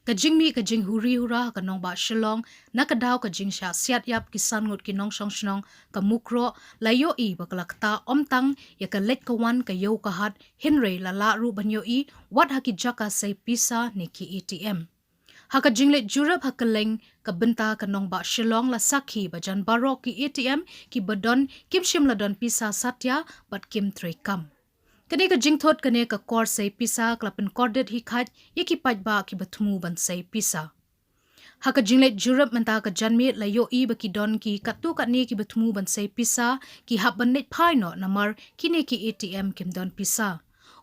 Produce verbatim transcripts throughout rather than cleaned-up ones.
Ka jingmih ka jinghuri hura ha ka nongbah Shillong na ka daw ka jingshah siat ïap ki san ngut ki nongshong shnong ka Mukroh la ïohi ba ka la ktah ym tang ïa ka leit ka wan ka ïew ka hat, hynrei la lah ruh ban ïohi wat ha ki jaka sei pisa ne ki A T M. Ha ka jingleit jurip ha kylleng ka bynta ka nongbah Shillong la sakhi ba jan baroh ki A T M kiba don kim shym la don pisa satia bad kim trei kam. Kane ka jingthut kane ka kor sei pisa ka la pynkordit hi khat ïa ki paidbah kiba thmu ban sei pisa. Ha ka jingleit jurip mynta ka janmiet la ïohi ba ki don ki katto katne kiba thmu ban sei pisa ki hap ban leit phai noh namar kine ki A T M kim don pisa.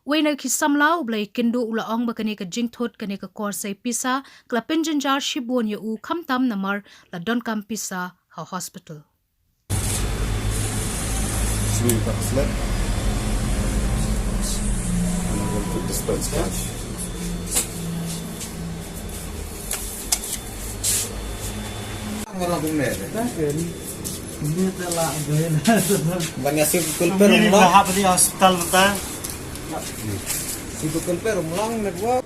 Uwei na ki samla uba la ïakynduh u la ong ba kane ka jingthut kane ka kor sei pisa ka la pynjynjar shibun ïa u khamtam namar la donkam pisa ha hospital. Sini tak slip. And I'm going to dispense cash. Orang kumne. Ban ïa sip kulper umlong. Hap di hospital beta. Sip kulper umlong network.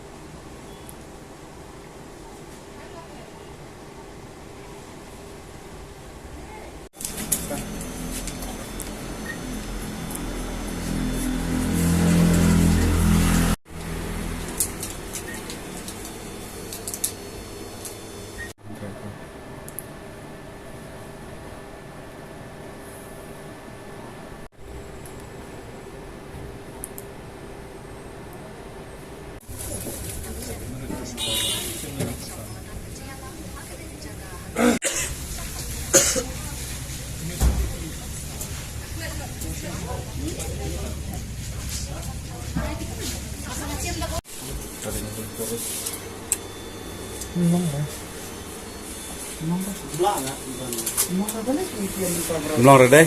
Mlong re dei.